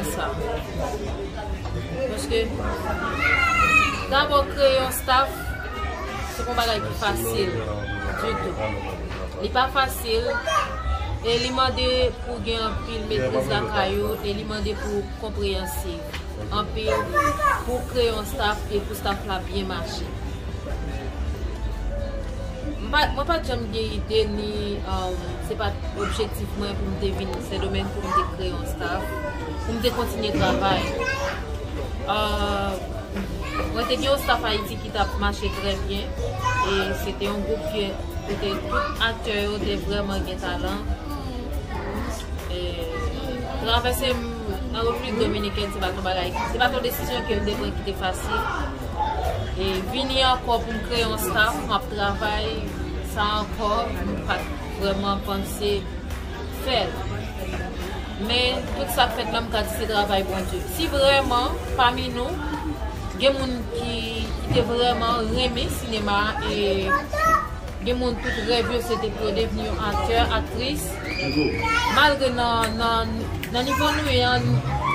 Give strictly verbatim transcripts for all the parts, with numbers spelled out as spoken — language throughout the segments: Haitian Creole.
Sa. Paske, dabò, kreye yon staff, se pa yon bagay ki fasil ditou. Li pa fasil, e li mande pou gen anpil metriz lakay ou, e li mande pou konpreyansiv anpil pou kreye yon staff e pou staff la byen mache. M pa, mwen pa t janm gen ide ni, um, se pa t objektif mwen pou m te vin Sendomeng pou m te kreye yon staff, pou m te kontinye travay. Uh, mwen te gen yon staff Ayiti ki t ap mache trè byen, e se te yon gwoup ki, kote tout aktè yo te vrèman gen talan. E, travèse m nan Repiblik Dominikèn, se pa t yon bagay, se pa t yon desizyon ke m te pran ki te fasil. E vini ankò pou m kreye yon staff, m ap travay sa ankò, m pa t vrèman panse fè l. Men, tout sa k fèt la, m ka di se travay Bondye. Si vrèman, pami nou, gen moun ki, ki te vrèman renmen sinema e gen moun tout rèv yo se te pou yo devni yon aktè, aktris. Malgre nan, nan, nan nivo nou ye an,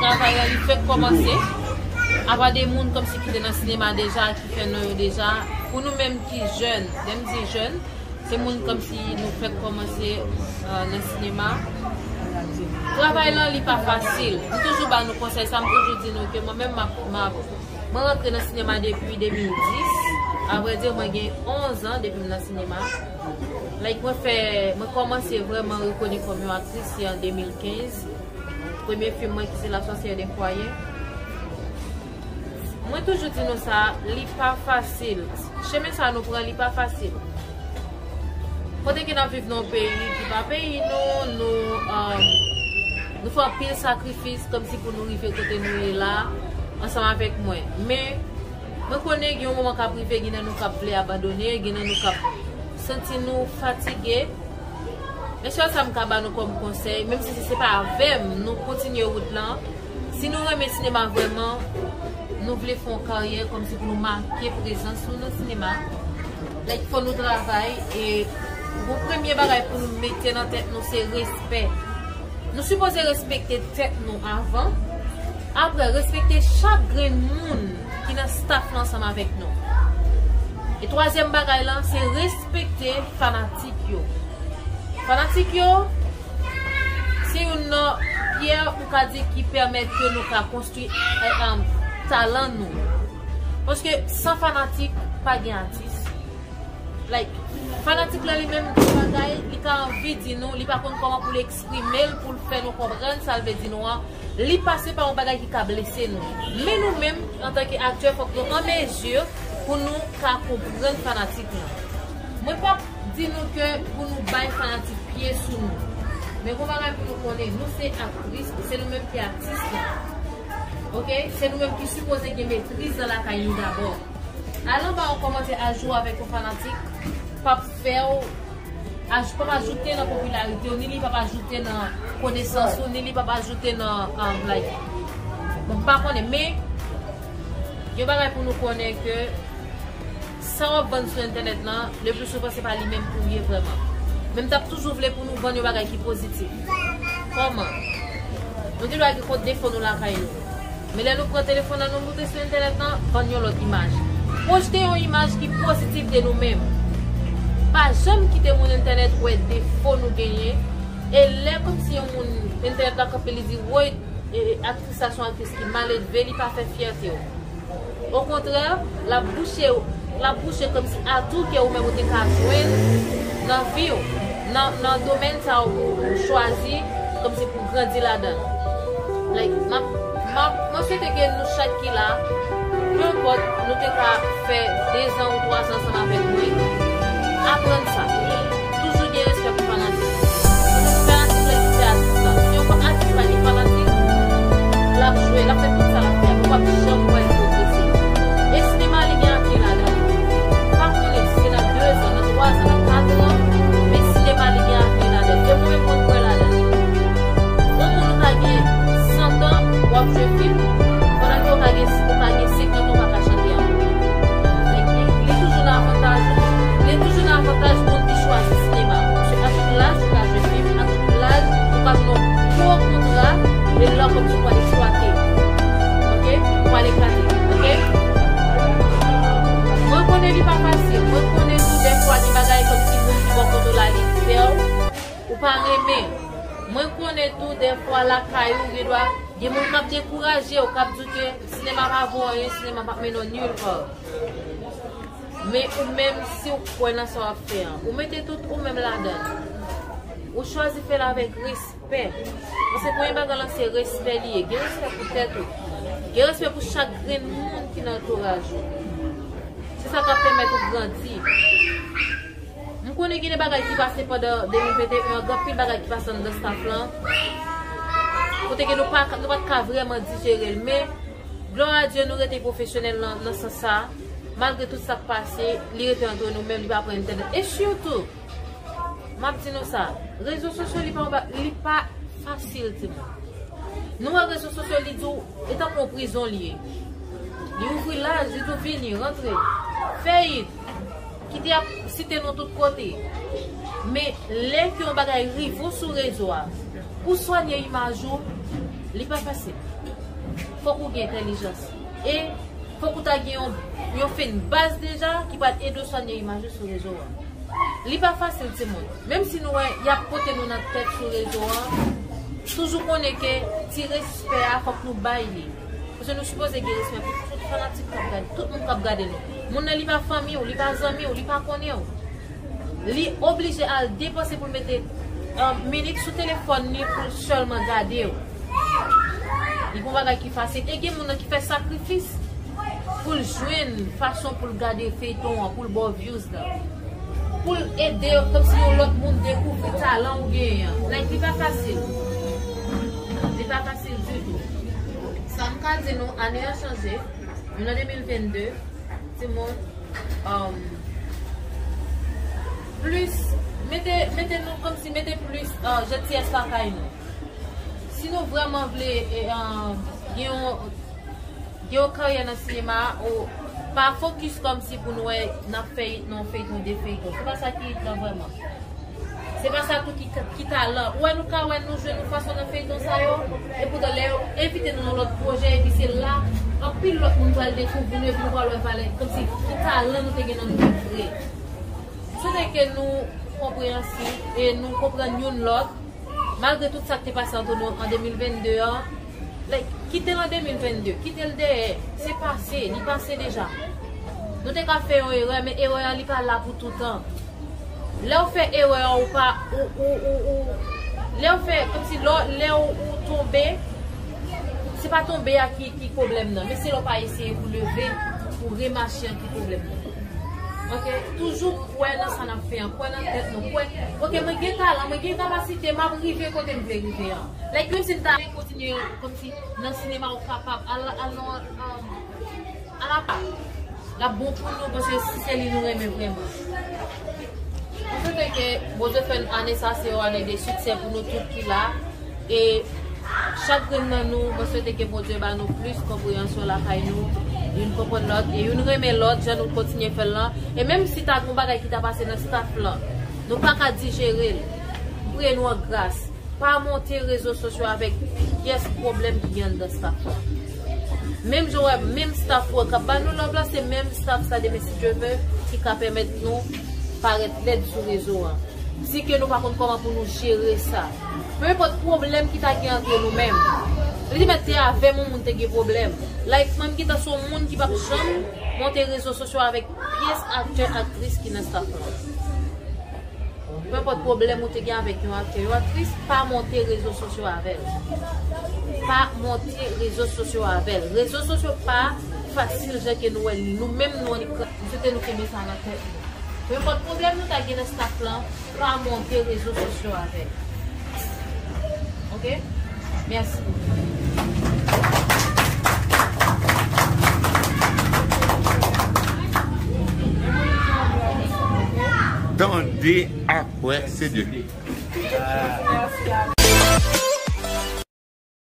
travay la li fèk kòmanse. Apa de moun kòmsi ki te nan sinema deja, ki fè non yo deja. Pou nou menm ki jèn, lè m di jèn, se moun kòmsi nou fèk kòmanse, euh, nan sinema. Travay lan li pa fasil. M toujou ba nou konsèy sa, m toujou di nou ke mwen menm m ap, m ap Mwen rantre nan sinema depi de mil dis. Avrèdi, mwen gen onz an depi m nan sinema. Like, mwen fè, mwen kòmanse vrèman rekoni kòm yon aktris, se an de mil kenz. Premye fim mwen ki se La Sorcière d'un foyer. Mwen toujou di nou sa, li pa fasil. Chemen sa nou pran, li pa fasil. Kote ke n ap viv nan yon peyi ki pa peyi nou, nou, um, nou fè anpil sakrifis kòmsi pou nou rive kote nou ye la, ansanm avèk mwen. Men, mwen konnen gen yon moman k ap rive, gen nan nou k ap vle abandone, gen nan nou k ap santi nou fatige. Men sèl sa m ka ba nou kòm konsèy, menm si se pa avè m, nou kontinye wout lan, si nou renmen sinema vrèman, nou vle fè yon karyè kòmsi pou nou make prezans nou nan sinema, like, fò nou travay e yon premye bagay pou nou mete nan tèt nou se respè. Nou sipoze respekte tèt nou avan, apre respekte chak grenn moun ki nan staff lan ansanm avèk nou. E twazyèm bagay lan se respekte fanatik yo. Fanatik yo, se youn nan pyè ou ka di ki pèmèt ke nou ka konstwi, eh, um, talan nou. Paske san fanatik, pa gen atis. Like, fanatik la li menm gen bagay, li ka anvi di nou, li pa konn kòman pou l eksprime l, pou l fè nou konprann sa l vle di nou an. Li pase pa yon bagay ki ka blese nou. Men nou menm, antanke aktè, fòk nou an mezi pou nou ka konprann fanatik lan. Mwen p ap di nou ke pou nou bay fanatik pye sou nou. Men gon bagay pou nou konnen, nou se aktris, se nou menm ki atis lan. Oke? Se nou menm ki sipoze gen metriz nan lakay nou dabò. Al anba yon kòmantè ajoute avèk yon fanatik, p ap fè w aj-, p ap ajoute nan popilarite w, ni li p ap ajoute nan konesans ou, ni li p ap ajoute nan, um, like, bon, m pa konnen, men yon bagay pou nou konnen ke sa w ap vann sou entènèt lan, le pli souvan se pa li menm ou ye vrèman. Men m t ap toujou vle pou nou vann yon bagay ki pozitif. Kòman? Nou gen dwa gen kont defo nou lakay nou. Men lè nou pran telefòn nan, nou moute sou entènèt lan, vann yon lòt imaj. Pwojte yon imaj ki pozitif de nou menm. Pa janm kite moun entènèt wè defo nou genyen. E lè kòmsi yon moun entènèt la kanpe, li di, woy, e, e, aktris sa se yon aktris ki maledve, li pa fè fyète w. Okontrè, l ap bouche, l ap bouche kòmsi atou ke ou menm ou te ka jwenn nan vi w, nan, nan domèn sa ou, ou chwazi kòmsi pou grandi ladan l. Like, m ap, m ap, mwen swete ke nou chak ki la, pe enpòt nou te ka fè dezan ou twazan ansanm avèk mwen, aprann sa. Toujou gen respè pou fanatik. Fanatik la ki fè atis la. Si yon atis pa gen fanatik, l ap jwe, l ap fè tout sa l ap fè. Ou p ap janm wè l pwogrese. E sinema li gen avni ladan l. M pa konnen si se nan dezan, nan twazan, nan katran, men sinema li gen avni ladan l. E mwen menm mwen kwè ladan l. Yon moun ou ka gen san tan, w ap jwe fim, pandan ke ou ka gen, ou ka gen senkant an, ou pa ka chante ankò. Li, li, li toujou nan avantaj ou, li toujou nan avantaj moun ki chwazi sinema. Paske a tout laj ou ka jwe fim, a tout laj ou ka jwenn yon bon kontra, e lè w ap sou pral eksplwate. Konnen tou, dèfwa, lakay ou, gen dwa, gen moun k ap dekouraje w, k ap di w ke sinema pa vo anyen, sinema p ap mennen w nulle part. Men ou menm, si w kwè nan sa w ap fè an, ou mete tout ou menm ladan l. Ou chwazi fè l avèk respè. Paske premye bagay lan se respè li ye. Gen respè pou tèt ou. Gen respè pou chak grenn moun ki nan antouraj ou. Se sa k ap pèmèt ou grandi. M konnen gen de bagay ki pase pandan de mil venteyen an, gen anpil bagay ki pase anndan staff lan. Kote ke nou pa, nou pa t ka vrèman dijere l, men glwa a Dye, nou rete pwofesyonèl nan, nan sans sa. Malgre tout sa k pase, li rete antre nou menm, li pa pran entènèt. E sitou, m ap di nou sa, rezo sosyo li pa yon ba-, li pa fasil, timoun. Nou wè rezo sosyo, li di w, e tankou yon prizon li ye. Li ouvri laj, li di w vini, rantre. Fè it. Kite y ap site nou tout kote. Men lè ke yon bagay rive w sou rezo a, pou swanye imaj ou, li pa fasil. Fòk ou gen entèlijans. E fòk ou ta gen yon, yon fanbase deja ki pral ede w swanye imaj ou sou rezo a. Li pa fasil, timoun. Menm si nou wè y ap pote nou nan tèt sou rezo a, toujou konnen ke ti respè a, fòk nou bay li. Paske nou sipoze gen respè pou tout fanatik k ap gade, tout moun k ap gade nou. Moun nan, li pa fanmi w, li pa zanmi w, li pa konnen w. Li oblije al depanse pou l mete, um, minit sou telefòn li pou l sèlman gade w. Li pa yon bagay ki fasil. E gen moun nan ki fè sakrifis pou l jwenn fason pou l gade feyton an, pou l ba w views lan. Pou l ede, kòmsi yon lòt moun dekouvri talan ou genyen an. Like, li pa fasil. Li pa fasil ditou. Sa m ka di nou, ane an chanje. Nou nan de mil vennde, timoun, um, plis, mete, mete nou kòmsi, mete plis, uh, jantiyès lakay nou. Si nou vrèman vle, e, um, gen yon, gen yon karyè nan sinema, ou pa fokis kòmsi pou nou wè n ap fè it nan feyton, de feyton. Se pa sa ki it lan vrèman. Se pa sa tou ki, ki talan. Ou wè, nou ka wè nou jwe nou fason nan feyton sa yo. Epoutan lè yo envite nou nan lòt pwojè, epi se la anpil lòt moun pral dekouvri nou, epi nou pral wè valè, kòmsi ki talan nou te gen nan nou menm vre. M swete ke nou konpreyansib e nou konprann youn lòt. Malgre tout sa k te pase ant nou an de mil vennde an, like, kite l an de mil vennde, kite l dèyè, se pase, li pase deja. Nou te ka fè yon erè, men erè a, li pa la pou toutan. Lè w fè erè a, ou pa, ou, ou, ou, ou, lè w fè, kòmsi lè, lè w, ou tonbe, se pa tonbe a ki, ki pwoblèm nan, men se lè w pa eseye pou leve, pou remache an ki pwoblèm nan. Ok, toujou kwè nan sa n ap fè an, kwè nan tèt nou, kwè, ok, mwen gen talan, mwen gen kapasite, m ap rive kote m vle rive an. Like, menm si m ta kontinye kòmsi nan sinema ou kapab, al, al nan, um, al ap, l ap bon pou nou, paske si se li nou renmen vrèman. Mwen swete ke Bondye fè ane sa se yon ane de siksè pou nou tout ki la. E chak grenn nan nou, mwen swete ke Bondye ba nou plis konpreyansyon lakay nou, youn konprann lòt, e youn renmen lòt, jan nou kontinye fè l lan. E menm si ta gen yon bagay ki ta pase nan staff lan, nou pa ka dijere l, m priye nou an gras, pa monte rezo sosyo avèk pyès pwoblèm ki gen anndan staff lan. Menm jan w wè, menm staff ou an k ap ba nou love la, se menm staff sa, demen si Dye vle, ki ka pèmèt nou parèt lèd sou rezo an. Si ke nou pa konn kòman pou nou jere sa. Peu importe pwoblèm ki ta gen ant nou menm. Li te mèt te avè m, yon moun te gen pwoblèm. Like, mwen, m gentan se yon moun ki p ap janm monte rezo sosyo avèk pyès aktè, aktris ki nan staff lan. Peu importe pwoblèm ou te gen avèk yon aktè, yon aktris, pa monte rezo sosyo avè l. Pa monte rezo sosyo avè l. Rezo sosyo pa fasil jan ke nou wè li. Nou menm nou annik, m swete nou kenbe sa nan tèt nou. Peu importe pwoblèm nou ta gen nan staff lan, pa monte rezo sosyo avè l. Ok? Mèsi. Tande apre, se de.